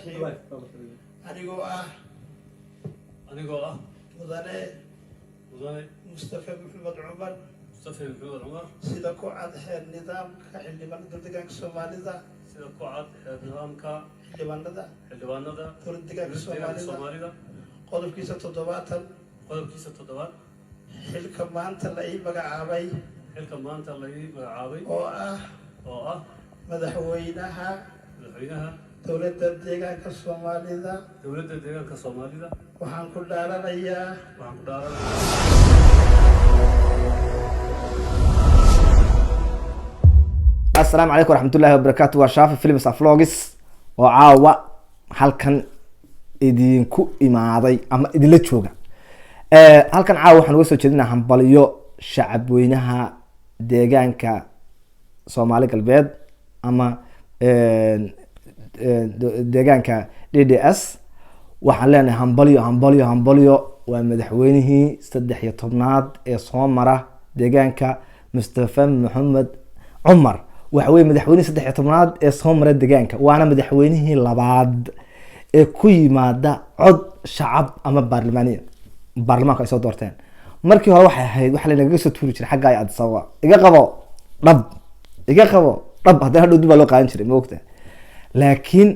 Raxiim. Anigoo ah Anigoo ah Mudane Mudane Mustafa Maxamed Cumar, Mustafa Maxamed Cumar, sida ku cad xeer nidaamka xildhibaanada deegaanka Soomaalida, sida ku cad xeer nidaamka xildhibaanada xildhibaanada dowlad deegaanka deegaanka Soomaalida, Soomaalida, qodobkiisa 70, qodobkiisa 7aad, xilka maanta la ii magacaabay, xilka maanta la ii magacaabay, oo ah oo ah madaxweynaha madaxweynaha dowladda deegaanka Soomaalida, dowladda deegaanka Soomaalida, waxaan ku dhaaranayaa waxaan ku dhaaranayaa. Asalaamu calaykum waraxmatullahi wabarakaatu. Waa Shaafi Films Aflogis oo caawa halkan idinku imaaday ama idinla jooga. Halkan caawa waxaan uga soo jeedinaa hambalyo shacabweynaha deegaanka Soomaali Galbeed ama deegaanka DDS. Waxaan leenahay hambalyo, hambalyo, hambalyo. Waa madaxweynihii 13aad ee soo mara deegaanka, Mustafa Maxamed Cumar. Waxa weye madaxweynihii 13aad ee soo mara deegaanka, waana madaxweynihii labaad ee ku yimaada cod shacab ama baarlamaaniya, baarlamaanku ay soo doorteen. Markii hore waxay ahayd waxa lanagaga soo tuuri jiray xagga ay Addis Ababa, iga qabo dhab, iga qabo dhab, haddana hadhow dib baa loo qaadan jiray, maogta. Laakiin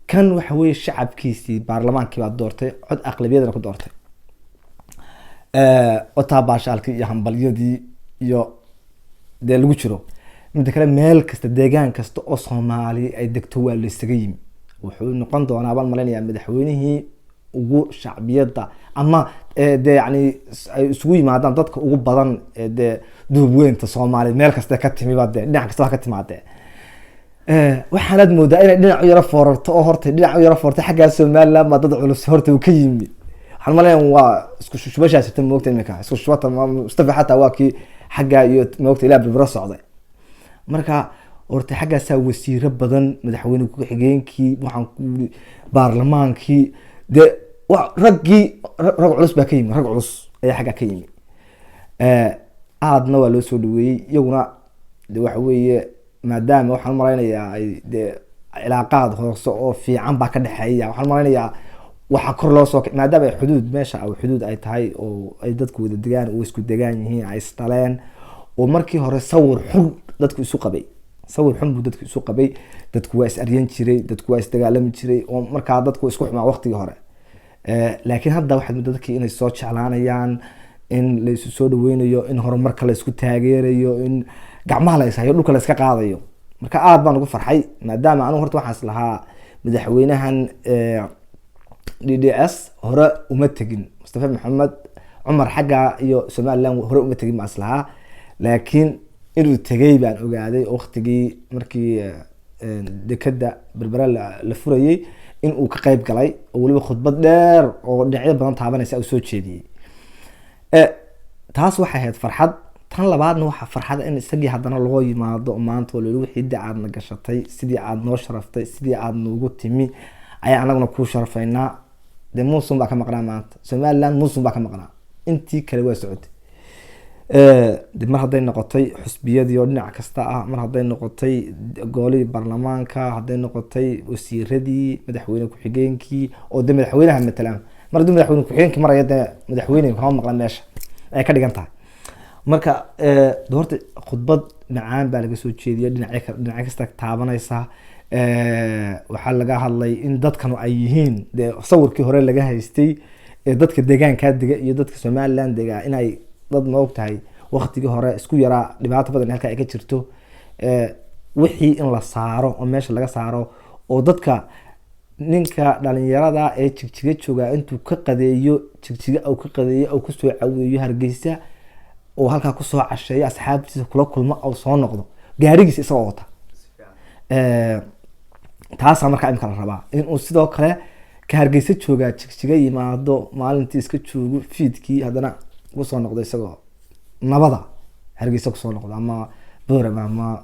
kan waxa weye shacabkiisii baarlamaankii baa doortay, cod aqlabiyadana ku doortay. Wataa baashaalkii iyo hambalyadii iyo dee lagu jiro. Midda kale, meel kasta, deegaan kasta oo Soomaali ay degto waa la isaga yimi. Wuxuu noqon doonaa baan malaynayaa madaxweynihii ugu shacbiyadda ama dee yani ay isugu yimaadaan dadka ugu badan ee dee duubweynta Soomaaliya meel kasta ka timiba, dee dhinac kasta ha ka timaadee. Waxaanaad moodaa inay dhinac u yaro foorarto oo horta dhinac u yaro foortay xaggaa Somaliland baa dad culus horta uu ka yimi. Waxaan maleynayaa waa isku shubashaa jirta, moogta, imika isku shubata. Mustafa xataa waa kii xaggaa iyo moogta ilaa Berbera socday. Marka horta xaggaasaa wasiiro badan, madaxweyne ku-xigeenkii, waxaan ku yiri baarlamaankii, dee wa raggii rag culus baa ka yimi, rag culus ayaa xaggaa ka yimi. Aadna waa loo soo dhaweeyey iyaguna. De waxa weeye maadaama waxaan umalaynayaa ay dee cilaaqaad hoose oo fiican baa ka dhexeeya, waxaan umalaynayaa waxaa kor loo soo maadaama ay xuduud meesha ay xuduud ay tahay oo ay dadku wada degaan oo isku degaan yihiin, ay isdhaleen, oo markii hore sawir xun dadku isu qabay, sawir xun buu dadku isu qabay. Dadku waa is aryan jiray, dadku waa isdagaalami jiray, oo markaa dadku isku xumaa waqtigii hore. Laakiin hadda waxaad moodaa dadkii inay soo jeclaanayaan, in la isu soo dhaweynayo, in horumarka la isku taageerayo, in gacmaha la ishayo, dhulka la iska qaadayo. Marka aad baan ugu farxay, maadaama anigu horta waxaan is lahaa madaxweynahan DDS hore uma tegin, Mustafa Maxamed Cumar xagga iyo Somaliland hore uma tegin baan is lahaa, laakiin inuu tegay baan ogaaday waqtigii markii dekeda Berbera la furayay in uu ka qayb galay, oo weliba khudbad dheer oo dhinacyo badan taabanaysa uu soo jeediyey. Taas waxay ahayd farxad. Tan labaadna waxaa farxada in isagii haddana loo yimaado maanta oo loli wixii de aadna gashatay, sidii aad noo sharaftay, sidii aad noogu timi ayaa anaguna kuu sharafaynaa. Dee muusun baa ka maqnaa maanta Somaliland, muusun baa ka maqnaa, intii kale waa socotay. De mar hadday noqotay xusbiyadii oo dhinac kasta ah, mar hadday noqotay goolihii baarlamaanka, hadday noqotay wasiiradii, madaxweyne ku-xigeenkii oo de madaxweynaha matalaan, mar hadduu madaxweyne ku-xigeenkii maraya, dee madaxweyne kama maqlan meesha ay ka dhigan tahay. Marka de horta khudbad macaan baa laga soo jeediyay, dhinacyo kasta taabanaysa. Waxaa laga hadlay in dadkanu ay yihiin dee sawirkii hore laga haystay ee dadka deegaankaa dega iyo dadka Somaliland dega inay dad, ma ogtahay, waktigii hore isku yaraa dhibaato badan halka ay ka jirto. Wixii in la saaro oo meesha laga saaro, oo dadka ninka dhalinyarada ee Jigjiga jooga intuu ka qadeeyo Jigjiga, uu ka qadeeyo, uu kusoo caweeyo Hargeysa, oo halkaa kusoo casheeyo, asxaabtiisa kula kulmo, oo soo noqdo gaarigiisa isagoo wata. Taasaa markaa imika la rabaa inuu sidoo kale ka Hargeysa joogaa Jigjiga yimaado, maalintii iska joogo, fiidkii haddana kusoo noqdo isagoo nabada, Hargeysa kusoo noqdo ama Boorama ama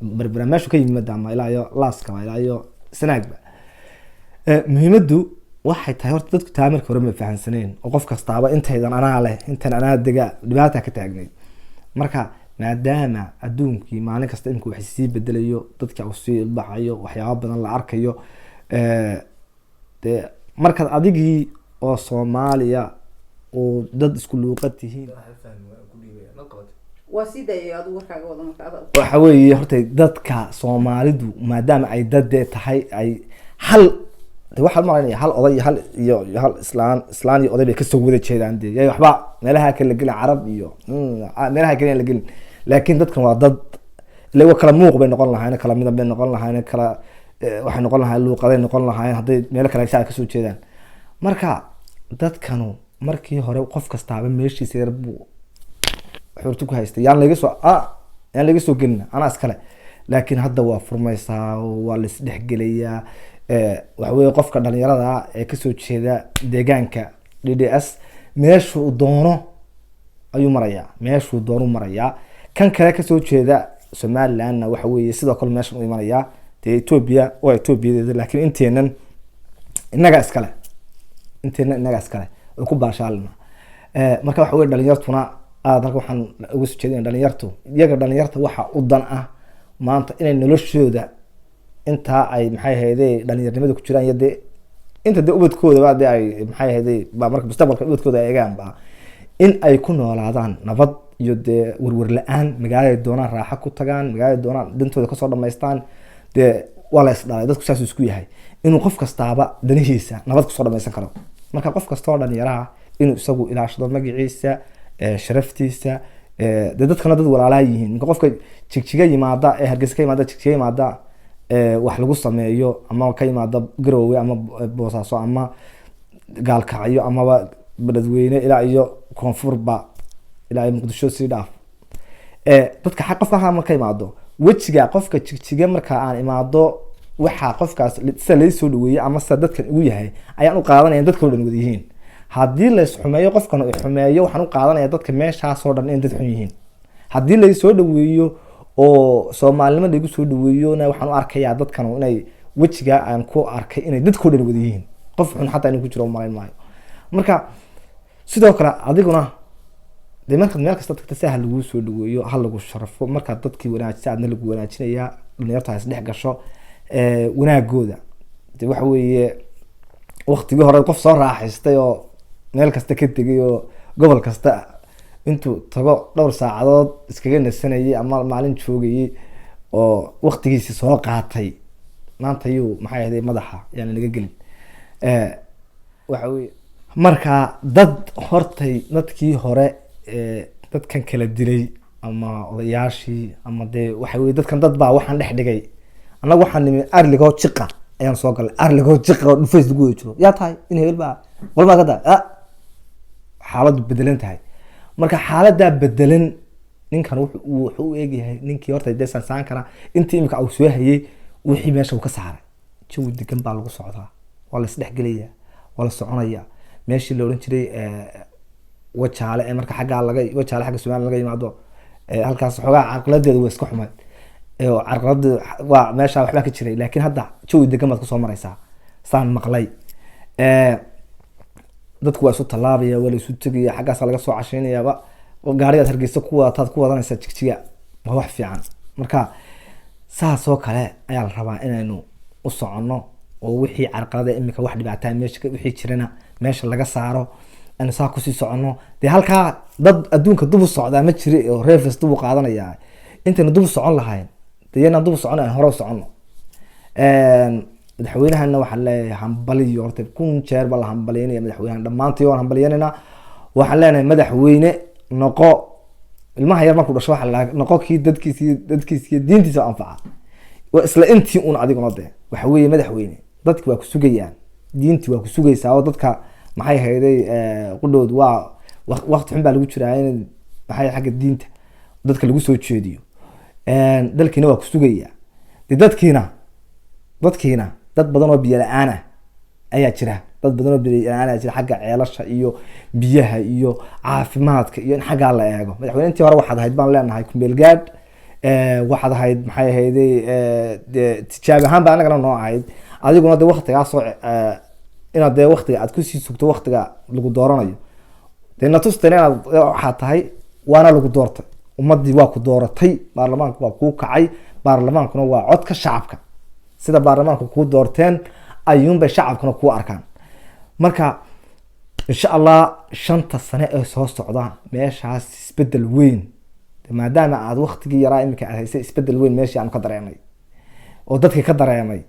Berbera meeshu ka yimid ama ilaa iyo Laaskaba, ilaa iyo Sanaagba. Muhiimaddu waxay tahay horta dadku taa markii hore ma fahansaneen, oo qof kastaaba intaydan anaa leh, intan anaa dega, dhibaata ka taagnayd. Marka maadaama adduunkii maalin kasta imika wax sii bedelayo, dadka uu sii baxayo, waxyaaba badan la arkayo. Dee markaad adigii oo Soomaaliya oo dad isku luuqad tihiin. Waa sii daayay, adigu warkaaga wada marka ada. Waxa weeye horta dadka Soomaalidu maadaama ay dad dee tahay ay hal de waxaan malaynaya hal oday iyo hal iyo hal islaan, islaan iyo oday bay kasoo wada jeedaan. Dee yay waxba meelaha kale la gelin, Carab iyo meelaha kale aan la gelin, laakiin dadkan waa dad ila waa kala muuq bay noqon lahaayeen, kala midab bay noqon lahaayeen, kala waxay noqon lahaayeen luuqaday noqon lahaayeen hadday meelo kale saa kasoo jeedaan. Marka dadkanu markii hore qof kastaaba meeshiisa yar buu xurti ku haystay, yaan laga soo yaan laga soo gelin, anaa iskale. Laakiin hadda waa furmaysaa, waa la isdhexgelayaa. Waxa weeye qofka dhalinyarada ah ee kasoo jeeda deegaanka DDS meeshuu doono ayuu marayaa, meeshuu doono marayaa. Kan kale kasoo jeeda Somalilandna waxa weeye sidoo kale meeshan u imanayaa. Dee Ethiopia waa Ethiopiadeeda, laakiin inteenan innaga iskale, inteena innaga iskale oo ku baashaalina. Marka waxa weye dhalinyartuna aada halka waxaan uga soo jeedinaya dhalinyartu, iyaga dhalinyarta waxa u dan ah maanta inay noloshooda intaa ay maxay ahayde dhalinyarnimada ku jiraan iyo dee inta dee ubadkoodaba dee ay maxay ahayde ba marka mustaqbalka ubadkooda ay eegaanba in ay ku noolaadaan nabad iyo dee werwer la-aan, magaaladay doonaan raaxo ku tagaan, magaaladay doonaan dantooda kasoo dhamaystaan. Dee waa la isdhalay, dadku saasuu isku yahay, inuu qof kastaaba danihiisa nabad kusoo dhamaysan karo. Marka qof kasta oo dhalinyaraha inuu isagu ilaashado magaciisa, sharaftiisa, dee dadkana dad walaalaha yihiin. Marka qofka Jigjiga yimaada ee Hargeysa ka yimaada, Jigjiga yimaada, wax lagu sameeyo, ama ka yimaada Garowe ama Boosaaso ama Gaalkacyo amaba Beledweyne ilaa iyo koonfurba ilaa iyo Muqdisho sii dhaaf, dadka qofka halkaa marka imaado, wejiga qofka Jigjiga marka aan imaado, waxaa qofkaas sida lay soo dhaweeyey ama sida dadkan ugu yahay ayaan u qaadanaya dadka oo dhan wada yihiin. Haddii la isxumeeyo, qofkan uu xumeeyo, waxaan u qaadanaya dadka meeshaasoo dhan in dad xun yihiin. Haddii lay soo dhaweeyo oo Soomaalinimo laigu soo dhaweeyona, waxaan u arkayaa dadkan inay wejiga aan ku arkay inay dadkao dhan wada yihiin, qof xun xataa inuu ku jiro umalayn maayo. Marka sidoo kale adiguna dee markaad meel kasta tagta si ha laguu soo dhaweeyo, ha lagu sharafo. Markaad dadkii wanaajisa, adna lagu wanaajinayaa. Dhalinyarta ha isdhex gasho wanaagooda. De waxa weeye waktigii hore qof soo raaxaystay oo meel kasta ka tegay oo gobol kasta intuu tago dhowr saacadood iskaga nasanayay ama maalin joogayay oo waktigiisi soo qaatay, maanta yuu maxay ahday madaxa yaana naga gelin. Waxa weye marka dad hortay dadkii hore dadkan kala dilay ama odayaashii ama dee waxa weye dadkan dad baa waxaan dhex dhigay. Annaga waxaan nimi arligoo jiqa ayaan soo galnay, arligoo jiqa oo dhufays lagu wada jiro. Yaa tahay in hebel baa qolmaa ka tahay, xaaladdu bedelan tahay. Marka xaaladaa bedelan, ninkan wuxuu u eegyahay ninkii horta dee sansaan kara intii imika uu soo hayay wixii meesha uu ka saaray. Jawi degan baa lagu socdaa, waa la isdhexgelaya, waa la soconaya. Meeshii la odhan jiray Wajaale ee marka xaggaa laga Wajaale xagga Somaliya laga yimaado, halkaas xoogaa carqaladeedu waa iska xumayd, oo carqaladeedu waa meesha waxbaa ka jiray, laakiin hadda jawi degan baad kusoo maraysaa saan maqlay. Dadku waa isu tallaabaya, waa la isu tegaya, xaggaasa laga soo casheynayaaba. Gaarigaad Hargeysa ku wadataad ku wadanaysaa Jigjiga, waa wax fiican. Marka saas oo kale ayaa la rabaa inaynu u soconno oo wixii carqalada imika wax dhibaataa meesha wixii jirana meesha laga saaro, aynu saa kusii soconno. Dee halkaa dad adduunka dubu socdaa ma jiri oo reverse dubu qaadanaya. Intaynu dubu socon lahayn, dee yanaan dubu socon, aan hore u soconno. Madaxweynahana waxaan leeyahay hambaliyo. Horta 1000 jeer baa la hambalyeynaya madaxweynahan, dhammaantii waan hambalyeynayna. Waxaan leenahay madaxweyne noqo. Ilmaha yar markuu dhasho waxaa la noqo kii dadkiisa iyo dadkiisa iyo diintiisa anfaca. Waa isla intii un adiguna de waxa weeye madaxweyne, dadki waa ku sugayaan, diintii waa ku sugaysaa oo dadka maxay hayday qudhood waa waqti xun baa lagu jiraa in maxay xagga diinta dadka lagu soo jeediyo. Dalkiina waa ku sugaya. De dadkiina dad badan oo biyo la-aan ah ayaa jira, dad badan oo biyo la-aan ayaa jira xagga ceelasha iyo biyaha iyo caafimaadka iyo in xaggaa la eego. Madaxweyne, intii hore waxaad ahayd baan leenahay kumeel gaadh, waxaad ahayd maxay ahayday dee tijaabi ahaan baa anagana noo ahayd. Adiguna de waktigaasoo inaad dee waktiga aad kusii sugto waktiga lagu dooranayo, dee natustana inaad waxaad tahay, waana lagu doortay, ummadii waa ku dooratay, baarlamaanku waa kuu kacay. Baarlamaankuna waa codka shacabka. Sida baarlamaanku kuu doorteen Ayuunbay shacabkuna kuu arkaan. Marka insha Allah 5-ta sane ee soo socda meeshaas isbedel weyn, maadaama aad waktigii yaraa iminka aad haysay, isbedel weyn meeshii aanu ka dareemay oo dadkii ka dareemay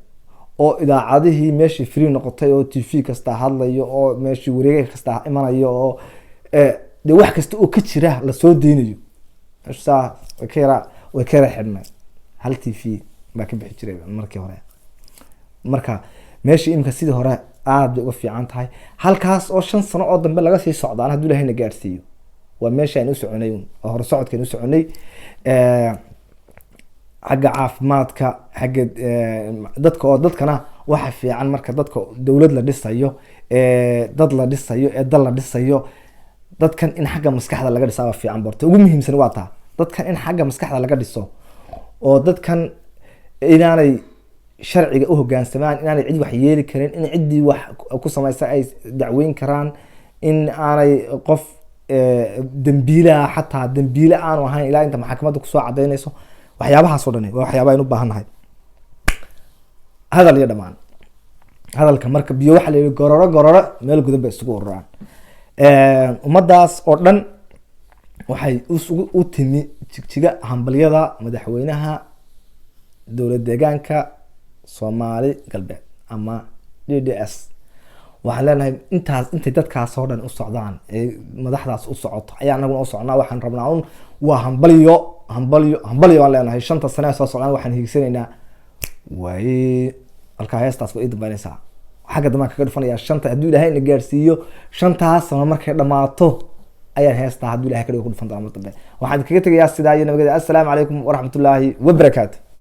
oo idaacadihii meeshii free noqotay oo TV kasta hadlayo oo meeshii wareega kasta imanayo oo dee wax kasta oo ka jira lasoo deynayo. Meeshu saa way ka yara xidhnay, hal TV baa ka bixi jiray markii hore. Marka meeshii iminka sidii hore aad bay uga fiican tahay. Halkaas oo 5 sano oo dambe laga sii socdaan hadduu Ilahayna gaadhsiiyo, waa meesha aynu u soconay uun, oo hore socodka aynu u soconay. Xagga caafimaadka, xagga dadka oo dadkana waxa fiican marka dadka dowlad la dhisayo, dad la dhisayo ee dal la dhisayo, dadkan in xagga maskaxda laga dhisaa waa fiican. Borta ugu muhiimsan waa taa, dadkan in xagga maskaxda laga dhiso oo dadkan inaanay sharciga u hoggaansamaan, inaanay cid wax yeeli karin, in ciddii wax ku samaysa ay dacweyn karaan, in aanay qof dembiilaha xataa dembiile aanu ahayn ilaa inta maxkamadda kusoo cadaynayso. Waxyaabahaas oo dhani waa waxyaaba aynu u baahan nahay. Hadal iyo dhamaan hadalka marka biyo waxaa la yihi gororo gororo meel gudan bay isugu ururaan. Ummadaas oo dhan waxay isugu u timi Jigjiga hambalyada madaxweynaha Dowlad Deegaanka Soomaali Galbeed ama DDS. Waxaan leenahay intaas intay dadkaas oo dhan u socdaan ee madaxdaas u socoto ayaa anaguna u socnaa. Waxaan rabnaa un waa hambalyo, hambalyo, hambalyo waan leenahay. 5-ta sane ee soo socdaan waxaan hiigsanaynaa way halkaa heestaas way ii dambeynaysaa, xagga dambaan kaga dhufanayaa. Shanta hadduu Ilaahay na gaarsiiyo, 5-taas sano markay dhamaato ayaan heestaa hadduu Ilahay ka dhigo ku dhufan doonaa mar dambe. Waxaan idinkaga tegayaa sidaa iyo nabadgelya. Assalaamu calaykum waraxmatullaahi wabarakaatu.